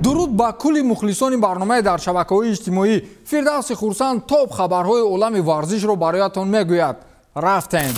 Дуруд ба кулли мухлисони барномаи дар шабакаҳои иҷтимоӣ. Фирдавси Хурсанд топ хабарҳои олами варзишро бароятон мегӯяд. Рафтем.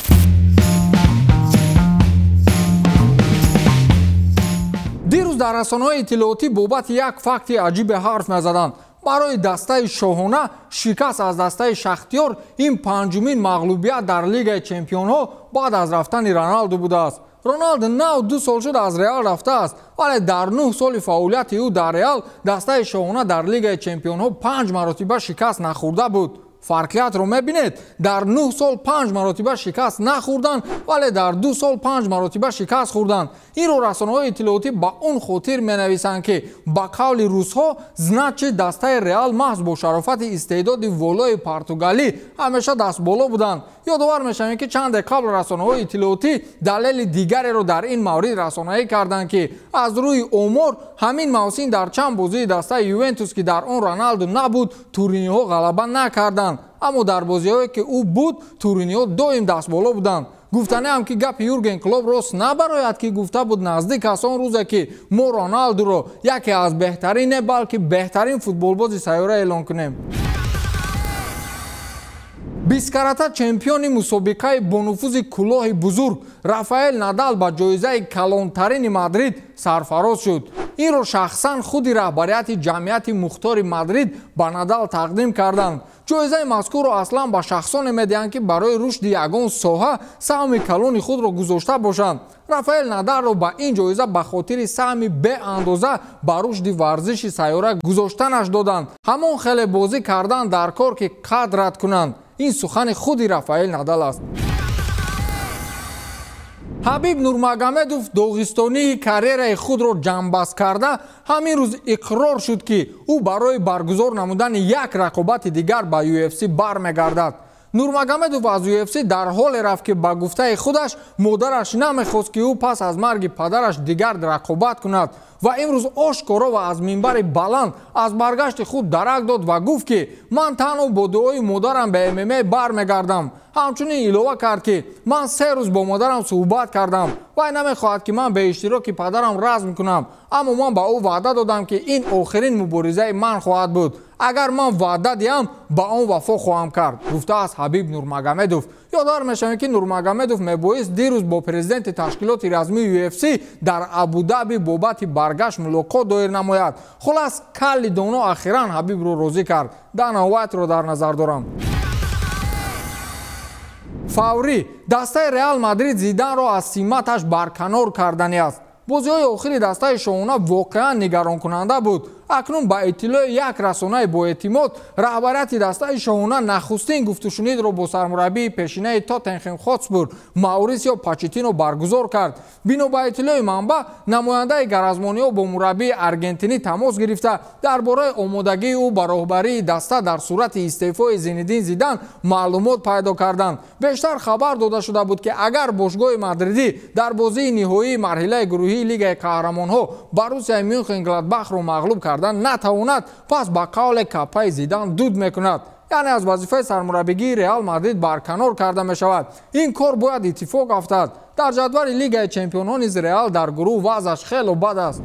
Дирӯз дар расонаҳои иттилоотӣ бобати як факти аҷибе ҳарф мезаданд. Барои дастаи шоҳона шикаст аз дастаи Шахтиёр ин панҷумин мағлубият дар Лигаи чемпионҳо баъд аз рафтани Роналду будааст. Роналду нав 2 сол шуд аз Реал рафтааст, вале дар 9 соли фаъолияти ӯ дар Реал дастаи шоҳона дар Лигаи чемпионҳо 5 маротиба шикаст нахӯрда буд. Фарқиятро мебинед, дар 9 сол 5 маротиба шикаст нахӯрданд, вале дар 2 сол 5 маротиба шикаст хӯрданд. Инро расонаҳои иттилоотӣ ба он хотир менависанд, ки ба қавли русҳо значит дастаи Реал маҳз бо шарофати истеъдоди волои португалӣ ҳамеша дастболо буданд. Ёдовар мешавем, ки чанде қабл расонаҳои иттилоотӣ далели дигареро дар ин маврид расонаӣ карданд, ки аз рӯи омор ҳамин мавсим дар чанд бозии дастаи Ювентус, ки дар он Роналду набуд, туриниҳо ғалаба накарданд. Аммо дар бозиҳое ки ӯ буд, туриниҳо доим дастболо буданд. Гуфтаниам ки гапи Юрген Клоп рост набарояд, ки гуфта буд наздик аст он рӯзе, ки мо Роналдуро яке аз беҳтарин, не балки беҳтарин футболбози сайёра эълон кунем. Бискарата чемпиони мусобиқаи бонуфузи кулоҳи бузург Рафаэл Надал ба ҷоизаи калонтарини Мадрид сарфароз шуд. Инро шахсан худи раҳбарияти ҷамъияти мухтори Мадрид ба Надал тақдим карданд. Ҷоизаи мазкурро аслан ба шахсоне медиҳанд, ки барои рушди ягон соҳа саҳми калони худро гузошта бошанд. Рафаэл Надалро ба ин ҷоиза ба хотири саҳми беандоза ба рушди варзиши сайёра гузоштанаш доданд. Ҳамон хеле бозӣ кардан дар кор, ки қадрат кунанд. Ин сухани худи Рафаэл Надал аст. Ҳабиб Нурмагомедов доғистонии карьераи худро ҷамъбаст карда ҳамин рӯз иқрор шуд, ки ӯ барои баргузор намудани як рақобати дигар ба UFC бармегардад. Нурмагомедов аз UFC дар ҳоле рафт, ки ба гуфтаи худаш модараш намехост, ки ӯ пас аз марги падараш дигар рақобат кунад ва имрӯз ошкоро ва аз минбари баланд аз баргашти худ дарак дод ва гуфт, ки ман танҳо бо дуои модарам ба ММА бармегардам. Ҳамчунин илова кард, ки ман 3 рӯз бо модарам суҳбат кардам. Вай намехоҳад, ки ман бе иштироки падарам разм кунам, аммо ман ба ӯ ваъда додам, ки ин охирин муборизаи ман хоҳад буд. Агар ман ваъда диҳам, ба он вафо хоҳам кард, гуфтааст Ҳабиб Нурмагомедов. Ёдовар мешавем, ки Нурмагомедов мебоист дирӯз бо президенти ташкилоти размии UFC дар Абудаби бобати баргашт мулоқот доир намояд. Хулас, калли доно ахиран Ҳабибро розӣ кард. Дана Уайтро дар назар дорам. Фаврӣ дастаи Реал Мадрид Зиданро аз симаташ барканор кардани аст. Бозиҳои охири дастаи шоҳона воқеан нигаронкунанда буд. Акнун ба иттилои як расонаи боэътимод раҳбарияти дастаи шоҳона нахустин гуфтушунидро бо сармураббии пешинаи Тоттенхем Хотспур Маурисио Почеттино баргузор кард. Бино ба иттилои манбаъ, намояндаи гаразмониҳо бо мураббии аргентинӣ тамос гирифта дар бораи омодагии ӯ ба роҳбарии даста дар сурати истеъфои Зинедин Зидан маълумот пайдо карданд. Бештар хабар дода шуда буд, ки агар бошгоҳи мадридӣ дар бозии ниҳоии марҳилаи гурӯҳии Лигаи қаҳрамонҳо Борусияи Мюнхен Гладбахро мағлуб кард натавонад, пас ба қавле капаи Зидан дуд мекунад, яъне аз вазифаи сармураббигии Реал Мадрид барканор карда мешавад. Ин кор бояд иттифоқ афтад. Дар ҷадвали Лигаи чемпионҳо низ Реал дар гурӯҳ вазъаш хело бад аст.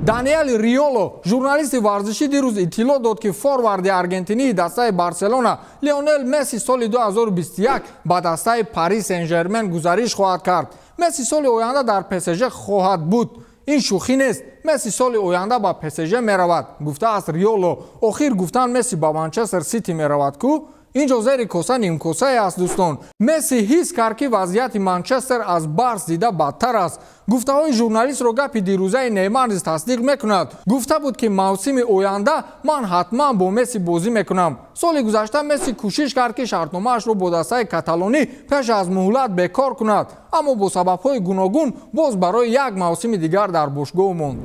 Даниэл Риоло, журналисти варзишӣ, дирӯз иттилоъ дод, ки форварди аргентинии дастаи Барселона Лионел Месси соли 2021 ба дастаи Пари Сен-Жермен гузариш хоҳад кард. Месси соли оянда дар ПСЖ хоҳад буд. Ин шӯхӣ нест. Месси соли оянда ба ПСЖ меравад, гуфтааст Риоло. Охир гуфтан Месси ба Манчестер Сити меравад ку? Инҷо зери коса нимкосае аст, дӯстон. Месси ҳис кард, ки вазъияти Манчестер аз Барс дида бадтар аст. Гуфтаҳои журналистро гапи дирӯзаи Неймар низ тасдиқ мекунад. Гуфта буд, ки мавсими оянда ман ҳатман бо Месси бозӣ мекунам. Соли гузашта Месси кӯшиш кард, ки шартномаашро бо дастаи каталонӣ пеш аз муҳлат бекор кунад, аммо бо сабабҳои гуногун боз барои як мавсими дигар дар бошгоҳ монд.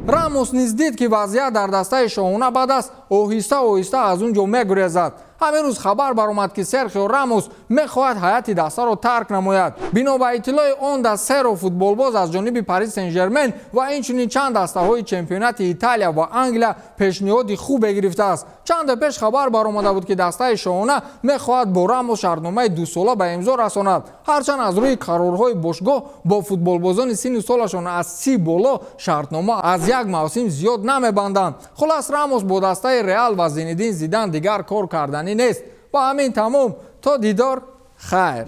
Рамос низ дид, ки вазъият дар дастаи шоҳона бад аст, оҳиста оҳиста аз он ҷо мегурезад. Ҳамин рӯз хабар баромад, ки Серхио Рамос мехоҳад ҳайати дастаро тарк намояд. Бино ба иттилои он даст, серо футболбоз аз ҷониби Парис Сен-Жермен ва инчунин чанд дастаҳои чемпионати Италия ва Англия пешниҳоди хубе гирифтааст. Чанде пеш хабар баромада буд, ки дастаи шоҳона мехоҳад бо Рамос шартномаи дусола ба имзо расонад. Ҳарчанд аз рӯи қарорҳои бошгоҳ бо футболбозони синну солашон аз 30 боло шартнома аз як мавсим зиёд намебанданд. Хулас, Рамос бо дастаи Реал ва Зинедин Зидан дигар кор карданӣ нест. Ба ҳамин тамом, то дидор, хайр.